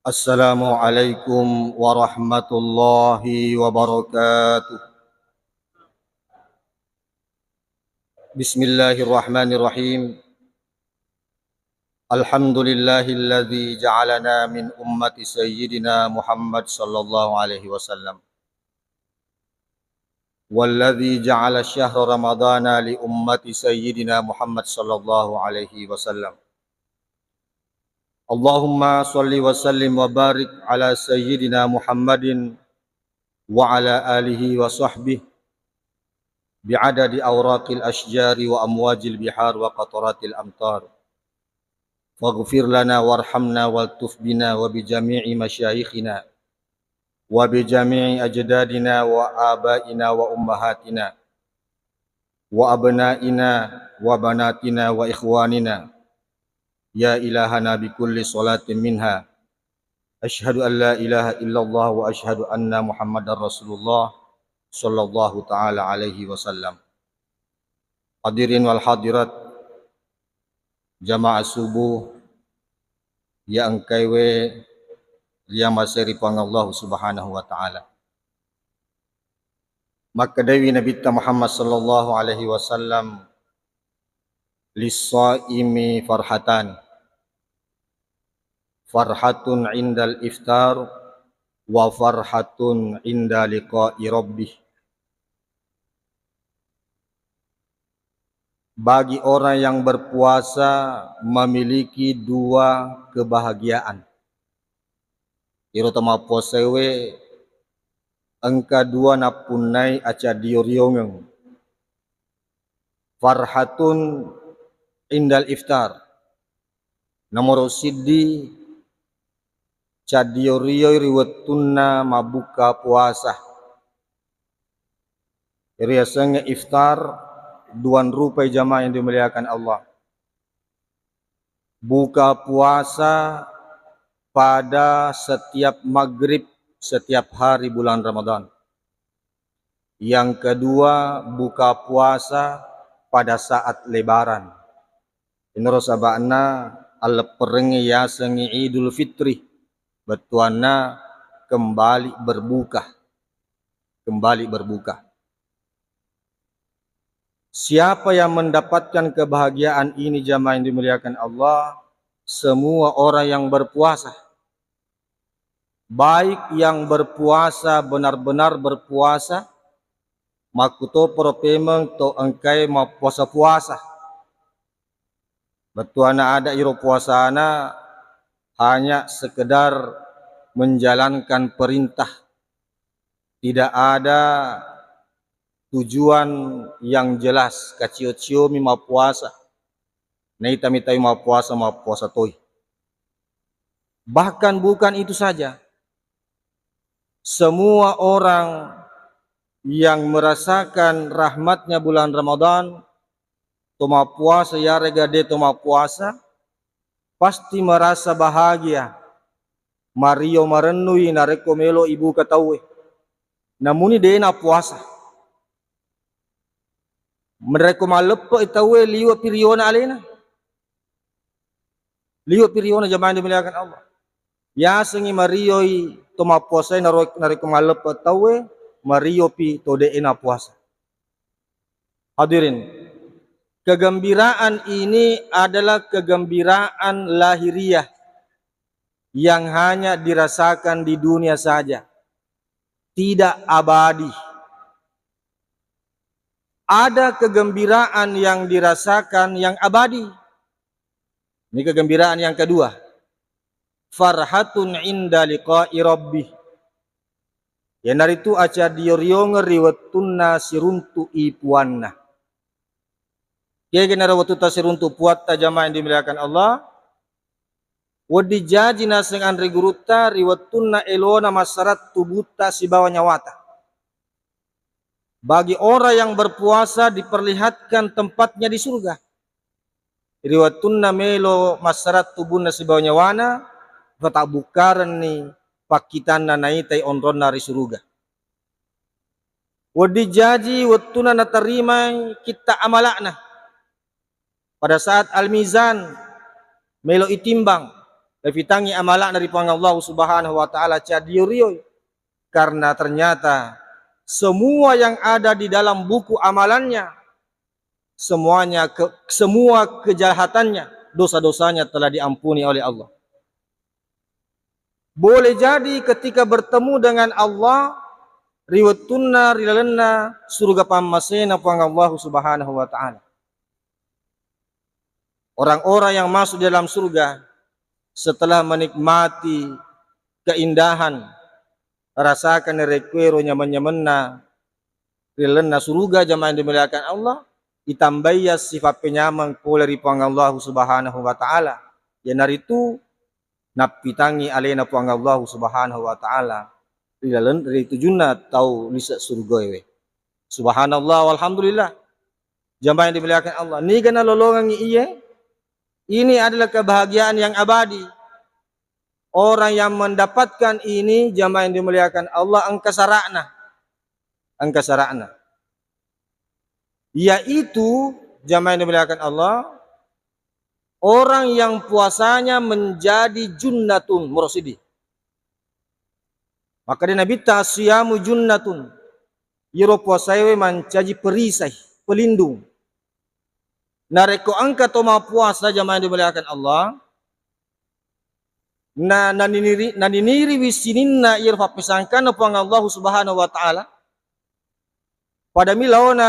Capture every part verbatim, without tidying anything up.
Assalamualaikum warahmatullahi wabarakatuh. Bismillahirrahmanirrahim. Alhamdulillahilladzi ja'alana min ummati sayyidina Muhammad sallallahu alaihi wasallam. Walladzi ja'ala syahra ramadhana li ummati sayyidina Muhammad sallallahu alaihi wasallam. Allahumma shalli wa sallim wa barik ala sayyidina Muhammadin wa ala alihi wa sahbihi bi'adadi awraqil asyjari wa amwajil bihar wa qataratil amtar. Faghfir lana warhamna waltuf bina wa bi jami'i masyayikhina wa bi jami'i ajdadina wa abaina wa ummahatina wa abnaina wa banatina wa ikhwanina, ya ilahana, bi kulli salatin minha. Asyhadu an la ilaha illallah wa asyhadu anna Muhammadar Rasulullah sallallahu ta'ala alaihi wasallam. Hadirin wal hadirat, jamaah subuh ya engkaiwe riamaseri Puang Allah Subhanahu wa Ta'ala. Makkedaiwi Nabitta Muhammad sallallahu alaihi wasallam, "Lis-shaimi farhatan. Farhatun indal iftar wa farhatun inda liqa'i rabbih." Bagi orang yang berpuasa memiliki dua kebahagiaan. Iro to mappuasaewe engka dua nappunnai acaddio-riongeng. Farhatun indal iftar. Nomoro siddi, caddio-rioi ri wettunna mabbuka puasa. Riasengnge iftar, duan rupai jamaah yang dimuliakan Allah. Buka puasa pada setiap maghrib setiap hari bulan Ramadan. Yang kedua, buka puasa pada saat Lebaran. Inaro saba'na allepperengnge yasengnge Idul Fitri, bettuanna kembali berbuka. Kembali berbuka. Siapa yang mendapatkan kebahagiaan ini, jamaah yang dimuliakan Allah? Semua orang yang berpuasa. Baik yang berpuasa, benar-benar berpuasa, makkutoparo pemeng to engkae mappuasa-puasa. Bettuanna ada iro puasana hanya sekedar menjalankan perintah. Tidak ada tujuan yang jelas, kacio-ciomi mappuasa. Naitami tau mappuasa, mappuasa toi. Bahkan bukan itu saja. Semua orang yang merasakan rahmatnya bulan Ramadan, to mappuasa yarega de to mappuasa, pasti merasa bahagia. Mario marennui narekko melo ibuka tauwe. Namuni de napuasa. Narekko malleppe'i tauwe, liwe'pi riona alena. Liwe'pi riona, jamaah yang dimuliakan Allah. Yasengngi marioi to mappuasae naro-, narekko malleppe tauwe, mariopi to de'e napuasa. Hadirin, kegembiraan ini adalah kegembiraan lahiriah yang hanya dirasakan di dunia saja, tidak abadi. Ada kegembiraan yang dirasakan yang abadi. Ini kegembiraan yang kedua. Farhatun inda liqa'i rabbih. Iyanaritu acaddio-riongeng ri wettunna siruntu'i puanna. Kega naro wettu tasiruntu puatta, jamaah yang dimuliakan Allah? Wedding jaji naseng anre gurutta ri wettunna elona massarat tubutta sibawa nyawata. Bagi orang yang berpuasa diperlihatkan tempatnya di surga. Ri wettunna melo massarat tubunna sibawa nyawana, fatabbukkarenni pakkitanna naitai onronna ri suruga. Wedding jaji wettunna natarimai kitta amala'na. Pada saat al-mizan, melo itimbang, Lepitangi amala'na ri Puang Allah Subhanahu wa Ta'ala, cia dio-rioi. Karena ternyata semua yang ada di dalam buku amalannya, semuanya ke-, semua kejahatannya, dosa-dosanya telah diampuni oleh Allah. Boleh jadi ketika bertemu dengan Allah, ri wettunna ri lalenna suruga pammasena Puang Allah Subhanahu wa Ta'ala. Orang-orang yang masuk di dalam surga setelah menikmati keindahan, rasakan rekkuero nyameng-nyamenna ri lalenna suruga, jamaah yang dimuliakan Allah, itambaiya sifat penyameng pole ri Puang Allah Subhanahu wa Ta'ala. Iyanaritu nappitangngi alena Puang Allah Subhanahu wa Ta'ala ri laleng, ri tujunna tau lise surugaewe. Subhanallah walhamdulillah. Jamaah yang dimuliakan Allah, niga nalolongengngi iye? Ini adalah kebahagiaan yang abadi. Orang yang mendapatkan ini, jamaah yang dimuliakan Allah, engka sara'na. Engka sara'na. Yaitu, jamaah yang dimuliakan Allah, orang yang puasanya menjadi junnatun, murosidi. Maka di Nabitta, "Siyamu junnatun." Iyaro puasaewe mancaji perisai, pelindung. Narekko engka to mappuasa, jamaah yang dimuliakan Allah, na, naniniri-, naniniriwi sininna iyaro fappesangkanna Puang Allah Subhanahu wa Ta'ala, padami laona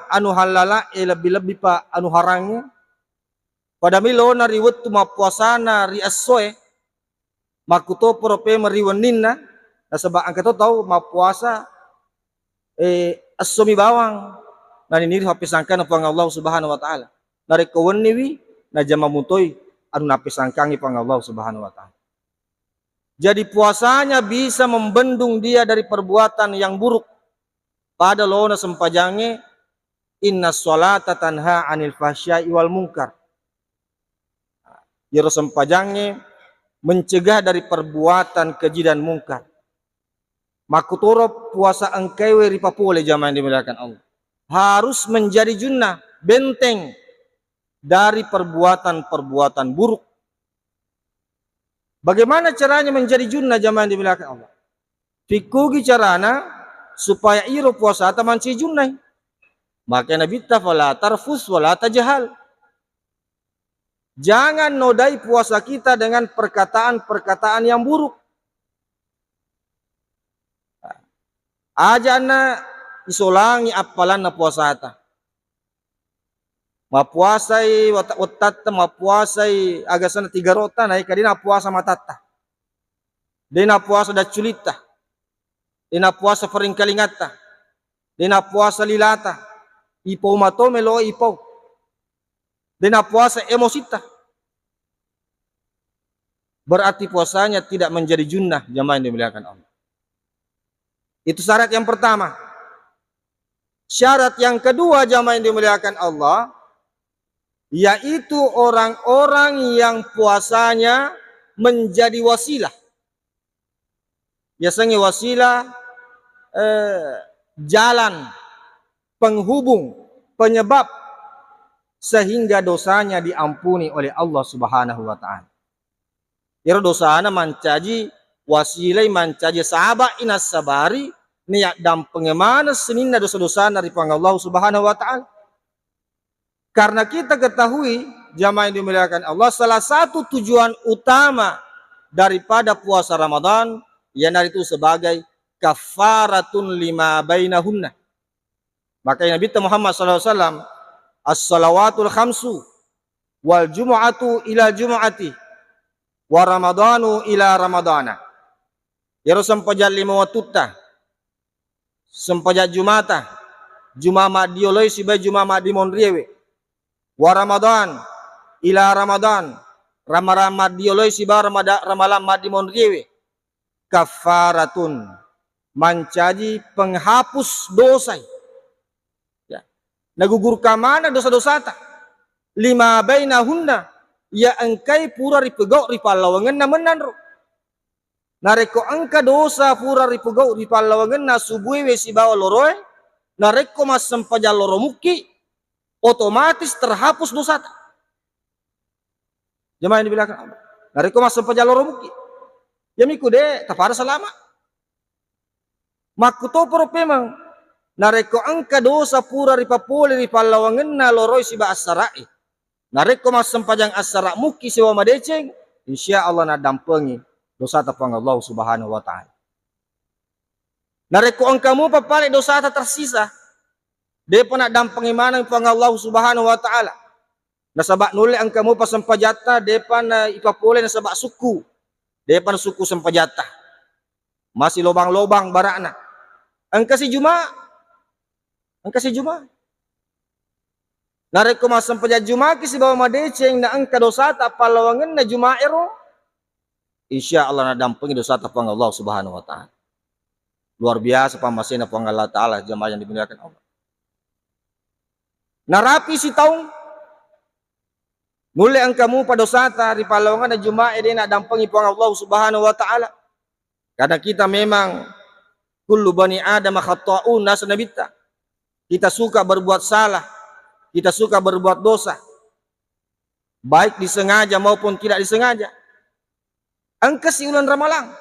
anu hallala'e, lebbi-lebbi pa anu harangnge, padami laona ri wettu mappuasana ri essoe, makkutoparo pemeng ri wenninna, nasaba engka to tau mappuasa, eh, essomi bawang, naniniri fappesangkanna Puang Allah Subhanahu wa Ta'ala. Narekko wenniwi, najama mutoi anu nappesangkangi Puang Allah Subhanahu wa Ta'ala. Jadi, puasanya bisa membendung dia dari perbuatan yang buruk. Pada lona sempajangnge, "Inna sholata tanha anil fahsyai wal munkar." Iyaro sempajangnge mencegah dari perbuatan keji dan mungkar. Makkutoro puasa engkaewe ripapole, jamaah yang dimuliakan Allah. Harus menjadi junnah, benteng dari perbuatan-perbuatan buruk. Bagaimana caranya menjadi junnah, jamaah yang dimuliakan Allah? Fikkugi carana supaya iro puasata mancaji junnai? Maka Nabitta, "Fala tarfus wala tajhal." Jangan nodai puasa kita dengan perkataan-perkataan yang buruk. Aja'na isolangi appalanna puasata. Mappuasai wata-, wettatta, mappuasai agasanna tiga rota, naika de nappuasa matatta, de nappuasa dacculitta, de nappuasa feringkalingatta, de nappuasa lilata, ipau mato melo ipau, de nappuasa emositta. Berarti puasanya tidak menjadi junnah, jamaah yang dimuliakan Allah. Itu syarat yang pertama. Syarat yang kedua, jamaah yang dimuliakan Allah, yaitu orang-orang yang puasanya menjadi wasilah. Yasengnge wasilah, eh, jalan, penghubung, penyebab sehingga dosanya diampuni oleh Allah Subhanahu wa Ta'ala. Iyaro dosana mancaji wasilai, mancaji saba'i nassabari niyaddampengeng maneng sininna dosa-dosana ri Puang Allah Subhanahu wa Ta'ala. Karena kita ketahui, jamaah yang dimuliakan Allah, salah satu tujuan utama daripada puasa Ramadan, iyanaritu sebagai kaffaratun lima bainahunna. Maka Nabi Muhammad sallallahu alaihi wasallam, "As-salawatul khamsu wal jumu'atu ila jumu'ati wa ramadanu ila ramadana." Iyaro sempajang lima wattutta, sempajang Jumata, Juma maddioloi sibawa Juma maddimonriewe, wa Ramadan ila Ramadan, Ramadan maddioloi sibawa Ramada-, Ramadan maddimonriewe, kaffaratun, mancaji penghapus dosai. Ya. Nagugurka maneng dosa-dosata. Lima bainahunna, iya engkai pura ripegau ri pallawangenna mennanro. Narekko engka dosa pura ripegau ri pallawangenna subuewe sibawa loroe, narekko massempajang loro mukki, otomatis terhapus dosata. Jemaah yang dimuliakan Allah. Narekko massempajang loro muki, yamiku de' tapada salama. Makkutoparo pemeng, narekko engka dosa pura ripapole ri pallawangenna loroi siba assara'e, narekko massempajang assara' muki sibawa madeceng, insya Allah naddampengi dosata Puang Allah Subhanahu wa Ta'ala. Narekko engka mupa pale dosata tersisa, de'pa naddampengi maneng Puang Allah Subhanahu wa Ta'ala. Nasaba nulle engka mupa sempajatta, de'pa na ipapole nasaba sukku, de'pa nasukku sempajatta. Masih lobang-lobang bara'na. Engka si Juma, engka si Juma. Narekko massempajang Jumaki sibawa madeceng na engka dosata pallawangenna Juma ero, insya Allah naddampengi dosata Puang Allah Subhanahu wa Ta'ala. Luar biasa pammasena Puang Allah Ta'ala, jamaah yang dimuliakan Allah. Narapi sitaung, nulle engka mupa dosata ri pallawangenna Juma e de' naddampengi Puang Allah Subhanahu wa Ta'ala. Karena kita memang kullu bani Adam khata'un, nasa Nabitta. Kita suka berbuat salah, kita suka berbuat dosa, baik disengaja maupun tidak disengaja. Engka si uleng ramalang,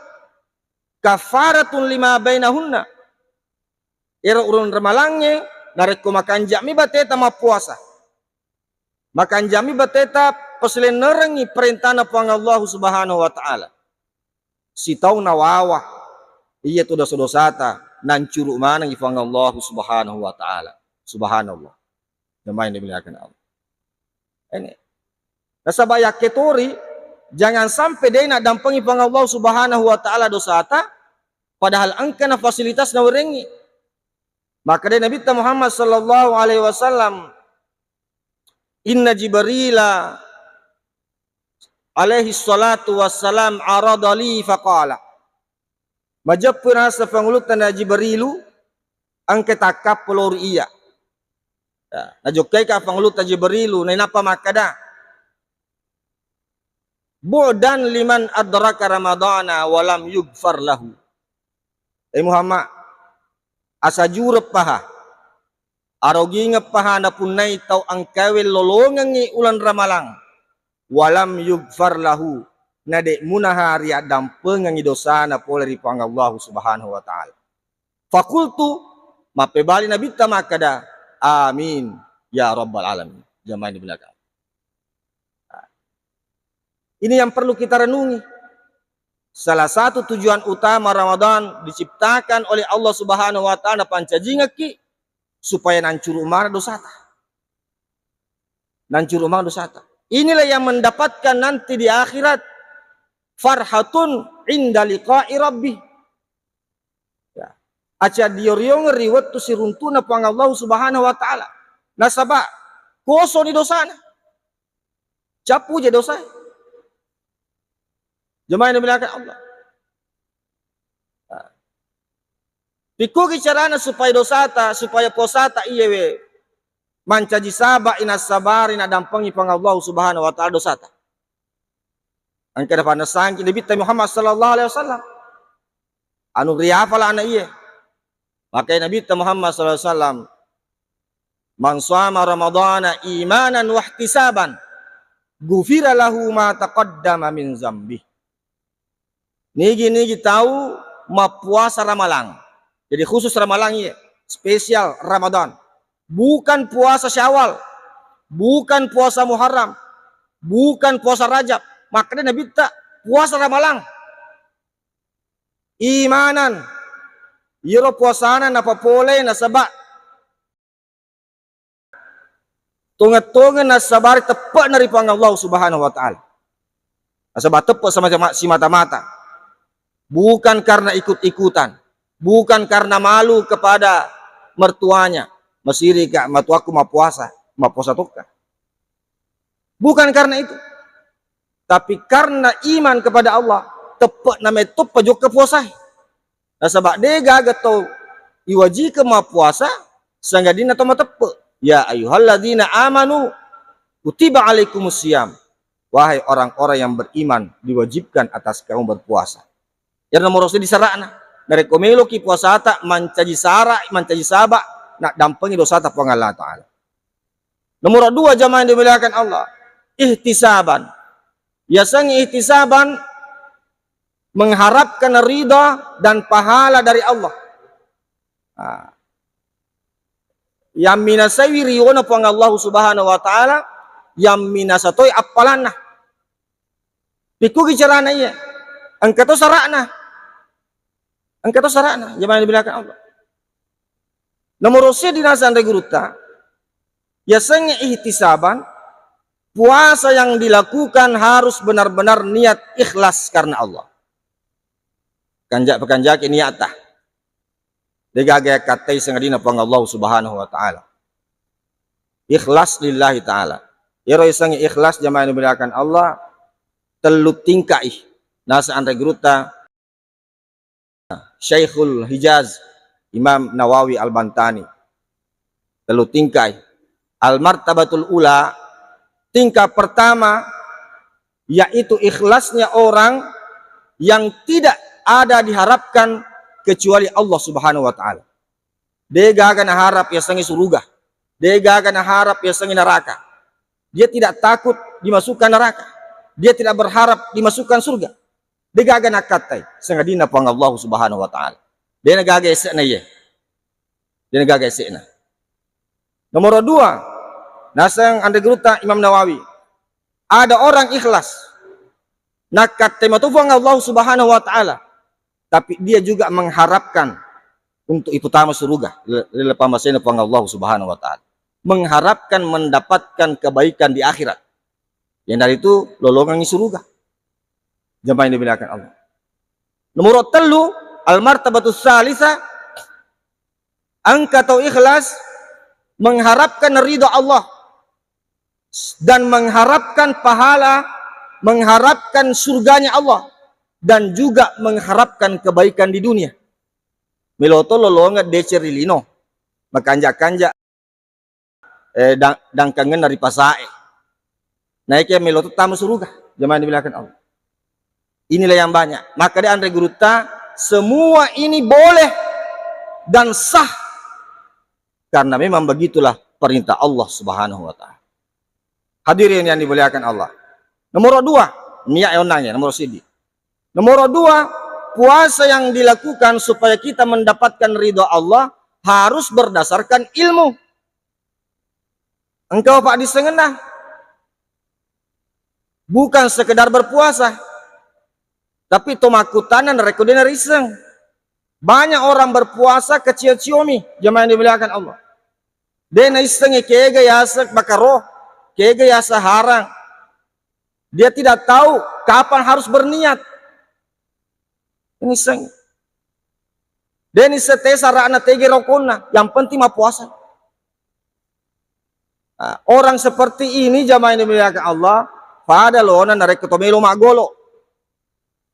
kafaratun lima bainahunna. Ero uleng ramalangnge, narekko makanja'mi bateta mappuasa, makanja'mi bateta pasilennerengngi perintana Puang Allah Subhanahu wa Ta'ala, sitaung nawawa, iya tu dosa-dosata nancuru manengngi Puang Allah Subhanahu wa Ta'ala. Subhanallah. Jamaah yang dimuliakan Allah. Ini. Nasaba yakketori, jangan sampai de' naddampengi Puang Allah Subhanahu wa Ta'ala dosata, padahal engka na fasilitas nawerengngi. Maka de' Nabitta Muhammad sallallahu alaihi wasallam, inna Jibrila alaihi salatu wassalam arada li faqala. Majeppu naseng Pangulutta na Jibrilu, engka takkappo lao ri iyya. Ya, najokkaika Pangulutta Jibrilu, nainappa makkada, bu'dan liman adraka Ramadana wa lam yughfar lahu. Eh Muhammad, asajureppaha, arogingeppaha napunnai tau engkae lolongengngi uleng ramalang, wa lam yughfar lahu, na de' munaha riaddampengengngi dosana pole ri Puang Allah Subhanahu wa Ta'ala. Fakultu, mappebali Nabitta makkada, amin ya rabbal alamin. Jamaah di belakang. Ini yang perlu kita renungi. Salah satu tujuan utama Ramadan diciptakan oleh Allah Subhanahu wa Ta'ala, pancajingekki supaya nancuru mana dosata. Nancuru mana dosata. Inilah yang mendapatkan nanti di akhirat, farhatun inda liqa'i rabbi. Ya. Aca dioriong ri wettu siruntu'na Puang Allah Subhanahu wa Ta'ala. Nasaba kosoni dosana. Cappu je dosa. Jamaah yang dimuliakan Allah. Nah. Pikkugi carana supaya dosata, supaya puasata iyewe mancaji saba' inassabari naddampengi Puang Allah Subhanahu wa Ta'ala dosata. Engka napanessangki Nabitta Muhammad sallallahu alaihi wasallam. Anu riafala ana iye. Maka Nabitta Muhammad sallallahu alaihi wasallam, man shama ramadana imanan wahtisaban, ghufira lahu ma taqaddama min zambi. Nigi-nigi tau mappuasa Ramalang. Jadi khusus Ramalang iye, spesial Ramadan. Bukan puasa Syawal, bukan puasa Muharram, bukan puasa Rajab. Makanya Nabitta puasa Ramalang. Imanan. Iyaro puasana napapole nasaba tongeng-tongeng nassabari teppe'na ri Puang Allah Subhanahu wa Ta'ala. Nasaba teppe' sama-sama simata-mata. Bukan karena ikut-ikutan, bukan karena malu kepada mertuanya, masirika matuakku mappuasa, mappuasa tokka. Bukan karena itu. Tapi karena iman kepada Allah, teppe'na mettoppa jokka puasae. Nasaba de' gaga tau iwajikeng mappuasa sangadinna tau mateppe'. Ya ayyuhalladzina amanu kutiba alaikumus siyam. Wahai orang-orang yang beriman, diwajibkan atas kamu berpuasa. Iyaro nomoro seddi sara'na. Narekko meloki puasata mancaji sara', mancaji saba', naddampengi dosata Puang Allah Ta'ala. Nomoro dua, jamaah yang dimuliakan Allah, ihtisaban. Yasengnge ihtisaban, mengharapkan ridha dan pahala dari Allah. Ah. Yang minasaiwi riona Puang Allah Subhanahu wa Ta'ala, yang minasa toi appalanna. Pikkugi carana iya? Engka to sara'na. Engka to sara'na, jamaah yang dimuliakan Allah. Nomoro seddi naseng anre gurutta, yasengnge ihtisaban, puasa yang dilakukan harus benar-benar niat ikhlas karena Allah. Kanja-, pekanjaki niatta. Degaga yakkattai sangadinna Puang Allah Subhanahu wa Ta'ala. Ikhlas lillahi ta'ala. Iyaro yasengnge ikhlas, jamaah yang dimuliakan Allah, tellu tingkai. Naseng anre gurutta Syaikhul Hijaz, Imam Nawawi Al-Bantani. Tellu tingkai. Al-martabatul ula, tingkat pertama, yaitu ikhlasnya orang yang tidak ada diharapkan kecuali Allah Subhanahu wa Ta'ala. Degaga naharap yasengnge suruga. Degaga naharap yasengnge neraka. Dia tidak takut dimasukkan neraka. Dia tidak berharap dimasukkan surga. Degaga nakkattai, sangadinna Puang Allah Subhanahu wa Ta'ala. De'na gaga ese'na iye. De'na gaga ese'na. Nomor dua, naseng anre gurutta Imam Nawawi. Ada orang ikhlas. Nakkattai matu Puang Allah Subhanahu wa Ta'ala. Tapi dia juga mengharapkan untuk iputama suruga. Lele pammasena Puang Allah Subhanahu wa Ta'ala. Mengharapkan mendapatkan kebaikan di akhirat. Yang dari itu lolongangi suruga. Jamaah yang dimuliakan Allah. Nomor tellu, al-martabatus salisa, engka tau ikhlas mengharapkan ridha Allah dan mengharapkan pahala, mengharapkan surganya Allah, dan juga mengharapkan kebaikan di dunia. Melo to lolongeng deceng ri lino, makanja-kanja eh, dang-, dangkangenna ri pasae. Naeke melo to tama suruga, jamaah yang dimuliakan Allah. Inilah yang banyak. Maka de anre gurutta, semua ini boleh dan sah karena memang begitulah perintah Allah Subhanahu wa Ta'ala. Hadirin yang dimuliakan Allah. Nomor dua, niat onnangnge, nomor sidi. Nomor dua, puasa yang dilakukan supaya kita mendapatkan ridho Allah harus berdasarkan ilmu. Engka paddissengenna. Bukan sekedar berpuasa, tapi to makkutana narekko de narisseng. Banyak orang berpuasa kecio-ciomi, jamaah yang dimuliakan Allah. De naissengngi kega yaseng makaro, kega yaseng harang. Dia tidak tahu kapan harus berniat. Ini seng. De nisseng te sara'na tege rokonna, yang penting mappuasa. Nah, orang seperti ini, jamaah yang dimuliakan Allah, pada lona narekko to melo maggolo.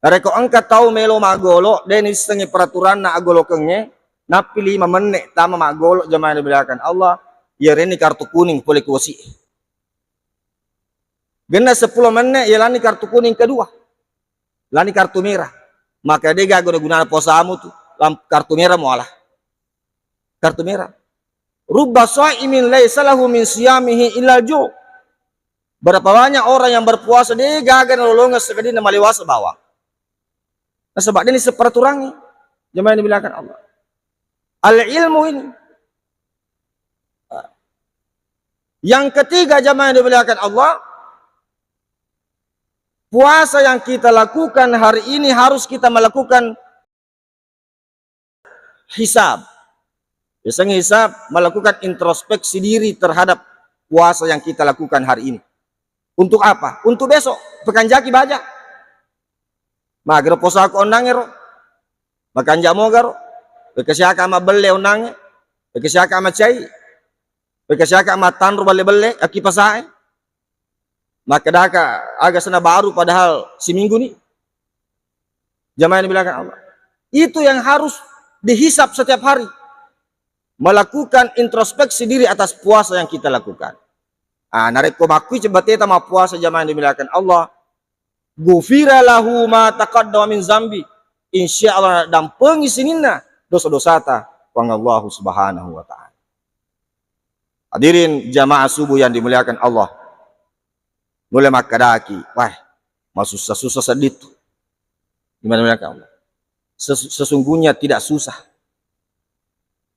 Narekko engka tau melo maggolo, de nissengngi peraturanna aggolokengnge, nappi lima menne tama maggolo, jamaah yang dimuliakan Allah, iyarenni kartu kuning pole ku wasi'e. Genna seppulo menne, iyalanni kartu kuning kedua. Lani kartu merah. Maka de gaga guna-gunana puasamu tu, lam-, kartu merah muala. Kartu merah. Rubba shaimin laisa lahu min siyamihi illal ju'. Berapa banyak orang yang berpuasa, de gaga nalolongeng sekadinna malewasa bawang. Nasaba de nisseng peraturangnge, jamaah yang dimuliakan Allah. Al ilmu ini. Yang ketiga, jamaah yang dimuliakan Allah, puasa yang kita lakukan hari ini harus kita melakukan hisab. Biasanya hisab, melakukan introspeksi diri terhadap puasa yang kita lakukan hari ini. Untuk apa? Untuk besok, pekanjaki baja. Magero puasaku onnangngero. Makanja mogaro. Wekka siaka mabbelle onnangnge. Wekka siaka macai. Wekka siaka mattanro belle-belle, akki pasae. Makkedaka aga sena baru padahal seminggu ni. Jamaah yang dimuliakan Allah. Itu yang harus dihisap setiap hari. Melakukan introspeksi diri atas puasa yang kita lakukan. Ah, narekko makkui cebbateta mappuasa, jamaah yang dimuliakan Allah, ghufira lahu ma taqaddama min zambi. Insya Allah dampengi sininna dosa-dosata Puang Allah Subhanahu wa Ta'ala. Hadirin jamaah subuh yang dimuliakan Allah. Nulle makkedaki, wah, Masussa-sussa sedding tu. Gimana, gimana Allah? Ses-, sesungguhnya tidak susah.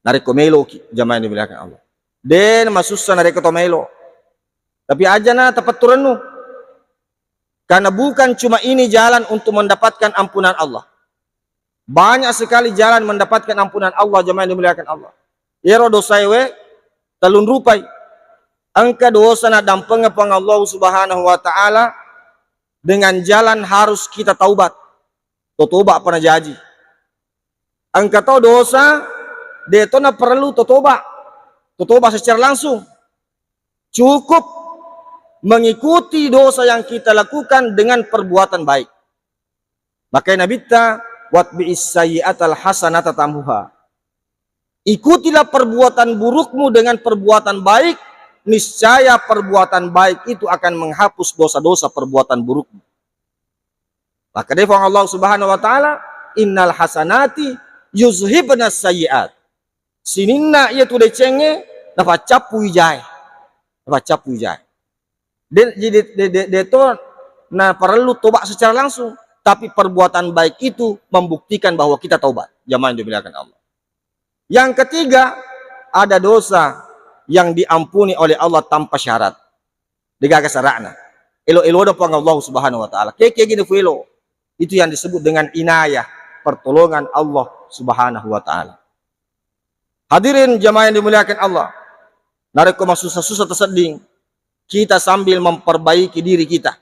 Narekko meloki, jamaah yang dimuliakan Allah. Den masussa narekko to melo. Tapi aja na tapetturennu. Karena bukan cuma ini jalan untuk mendapatkan ampunan Allah. Banyak sekali jalan mendapatkan ampunan Allah, jamaah yang dimuliakan Allah. Ero dosaewe tellung rupai. Engka dosa naddampengeng Puang Allah Subhanahu wa Ta'ala dengan jalan harus kita taubat. Totoba pana jaji. Engka to dosa, de to na perlu totoba. Totoba secara langsung. Cukup mengikuti dosa yang kita lakukan dengan perbuatan baik. Makanya Nabitta, "Watbi'is sayyi'atal hasanata tamhuha." Ikutilah perbuatan burukmu dengan perbuatan baik, niscaya perbuatan baik itu akan menghapus dosa-dosa perbuatan burukmu. Makkedai Puang Allah Subhanahu wa Ta'ala, "Innal hasanati yuzhibnas sayyi'at." Sininna iya tu decengnge nafaccappui jae. Nafaccappui jae. De, de, de, de, de to na parellu toba secara langsung, tapi perbuatan baik itu membuktikan bahwa kita taubat. Jamaah yang dimuliakan Allah. Yang ketiga, ada dosa yang diampuni oleh Allah tanpa syarat. Degaga sara'na. Elo-elo da Puang Allah Subhanahu wa Ta'ala. Keke gini fuelo. Itu yang disebut dengan inayah, pertolongan Allah Subhanahu wa Ta'ala. Hadirin jamaah yang dimuliakan Allah. Narekko masussa-sussa tasedding, kita sambil memperbaiki diri kita.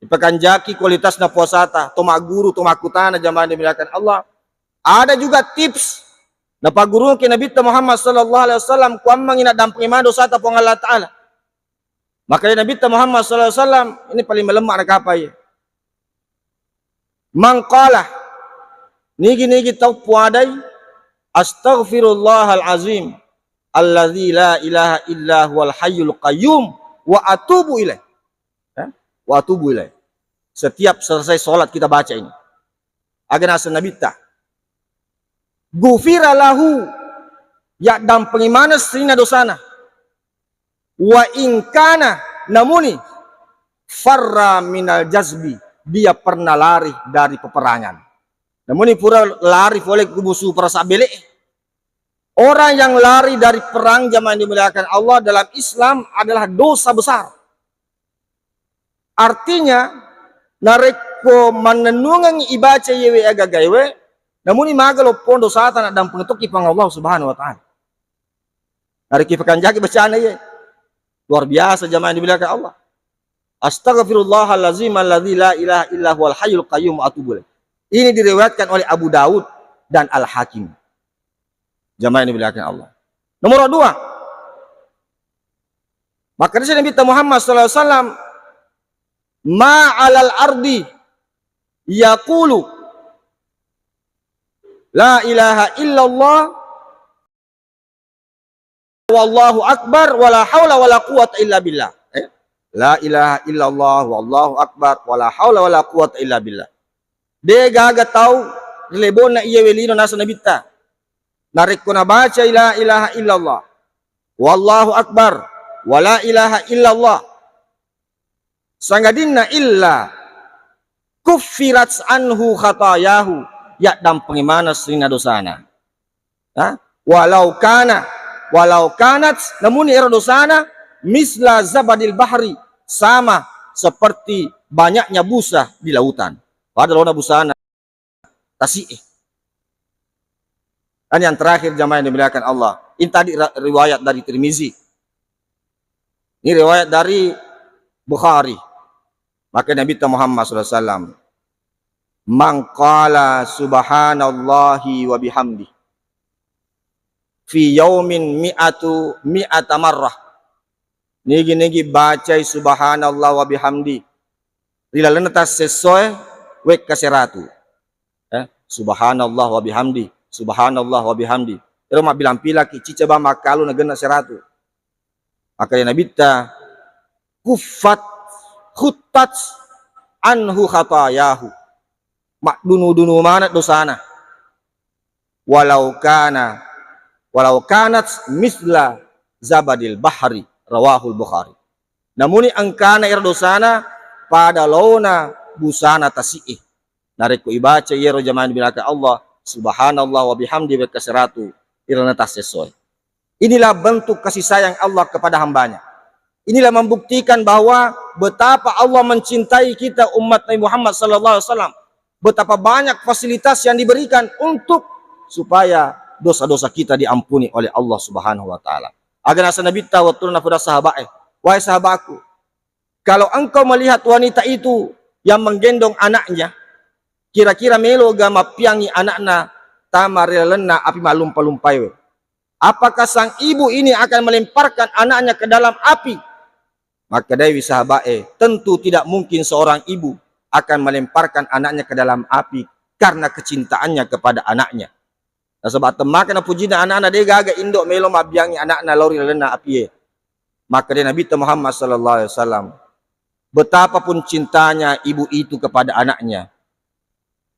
Dipakanjaki kualitasna puasata, to magguru, to makkutana, jamaah yang dimuliakan Allah. Ada juga tips napaggurungki Nabitta Muhammad sallallahu alaihi wasallam, kuammengi naddampengi maneng dosata Puang Allah Ta'ala. Makanya Nabitta Muhammad sallallahu alaihi wasallam ini paling melemah na kapai. Mangkala, nigi-nigi tau puadai, "Astaghfirullahal azim alladzi la ilaha illa huwal hayyul qayyum wa atubu ilaih." Ya? "Wa atubu ilaih." Setiap selesai sholat kita baca ini. Aga naseng Nabitta, "Gufira lahu," yaddampengi maneng sininna dosana. "Wa in kana," namuni, "farra minal jazbi," dia pernah lari dari peperangan. Namuni pura lari fole ku musu perasa bele. Orang yang lari dari perang, jamaah yang dimuliakan Allah, dalam Islam adalah dosa besar. Artinya, narekko mannennungeng ibaca iyewe agagaewe, namuni maga loppo dosata naddampengi tokki Puang Allah Subhanahu wa Ta'ala. Narekko ipakanjaki bacana iye, luar biasa jamaah yang dimuliakan Allah. "Astaghfirullahalazim alladzi la ilaha illa huwal hayyul qayyum wa atubu ilaih." Ini diriwayatkan oleh Abu Daud dan Al-Hakim. Jamaah yang dimuliakan Allah. Nomor dua. Maka di sini Nabi Muhammad sallallahu alaihi wasallam, "Ma alal ardi yaqulu la ilaha illallah wallahu akbar wala haula wala quwwata illa billah." Eh? "La ilaha illallah wallahu akbar wala haula wala quwwata illa billah." De gaga tau ri lebonna iye welino naseng Nabitta. Narekko nabacai la ilaha illallah, wallahu akbar, wala ilaha illallah, sangadinna illa kuffirat anhu khatayahu, yaddampengi maneng sininna dosana. Ha? Walau kana, walau kanat, namuni ero dosana misla zabadil bahri, sama seperti banyaknya busa di lautan. Pada laona busana tasi'e. Dan yang terakhir, jamaah yang dimuliakan Allah, ini tadi ra-, riwayat dari Tirmizi. Ini riwayat dari Bukhari. Maka Nabi Muhammad sallallahu alaihi wasallam, "Man qala subhanallahi wa bihamdi fi yaumin mi'atu, mi'ata marrah." Nigi-nigi bacai subhanallah wa bihamdi ri lalenna tassessoe wekka seratu. Eh, subhanallah wa bihamdi, subhanallah wa bihamdi. Ero mabbilang-pilaki cica ba makkalu nagenna seratu. Maka ya Nabitta, kuffat, khuttat anhu khatayahu. Maddunu-dunu maneng dosana. Walau kana, walau kanat misla zabadil bahri, rawahul Bukhari. Namuni engkana ero dosana pada laona busana tasi'e. Narekko ibaca iyaro jamaah dimuliakan Allah, subhanallah wa bihamdi wekka seratu, irana tassessoe. Inilah bentuk kasih sayang Allah kepada hambanya. Inilah membuktikan bahwa betapa Allah mencintai kita umat Nabi Muhammad sallallahu alaihi wasallam. Betapa banyak fasilitas yang diberikan untuk supaya dosa-dosa kita diampuni oleh Allah Subhanahu wa taala. Aga naseng Nabitta wettunna napoda sahaba'e, "Wahai sahabatku, kalau engkau melihat wanita itu yang menggendong anaknya, kira-kira melo ga mappiangi anakna tama ri lalenna api mallumpa-lumpaiwe? Apakah sang ibu ini akan melemparkan anaknya ke dalam api?" Makkedaiwi sahaba'e, "Tentu tidak mungkin seorang ibu akan melemparkan anaknya ke dalam api karena kecintaannya kepada anaknya." Nasaba temmaka napujina anakna, de gaga indo melo mabbiangi anakna lao ri lalenna apie. Makkeda Nabitta Muhammad sallallahu alaihi wasallam, betapapun cintanya ibu itu kepada anaknya,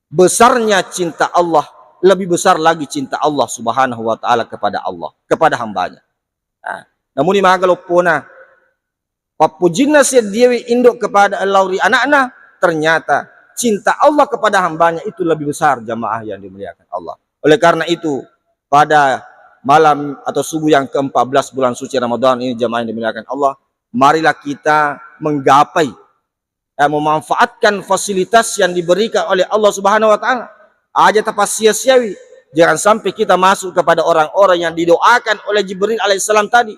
besarnya cinta Allah, lebih besar lagi cinta Allah Subhanahu wa taala kepada Allah, kepada hambanya. Nah, namuni maga loppona, pappujinna seddiewi indo kepada lao ri anakna, ternyata cinta Allah kepada hambanya itu lebih besar, jamaah yang dimuliakan Allah. Oleh karena itu, pada malam atau subuh yang keempat belas bulan suci Ramadan ini, jamaah yang dimuliakan Allah, marilah kita menggapai, eh, memanfaatkan fasilitas yang diberikan oleh Allah Subhanahu wa taala. Aja tapassia-siawi. Jangan sampai kita masuk kepada orang-orang yang didoakan oleh Jibril alaihissalam tadi.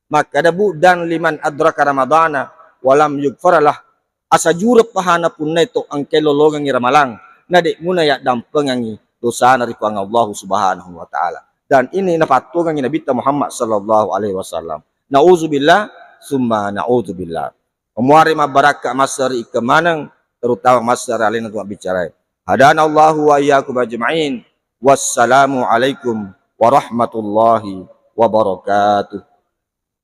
Makkeda, "Bu'dan liman adraka Ramadana walam yugfaralah." Asa jurep pahana punnai to engkai lolongengngi Ramalang, na de muna yaddampengengngi dosana ri Puang Allahu Subhanahu wa taala. Dan ini napattuangengngi Nabitta Muhammad sallallahu alaihi wasallam. Nauzubillah, summa nauzubillah. Muare mabbarakka massari ikeng maneng, terutama massari alena tu mabbicarai. Hadana Allahu wa iyyakum ajma'in. Wassalamu alaikum warahmatullahi wabarakatuh.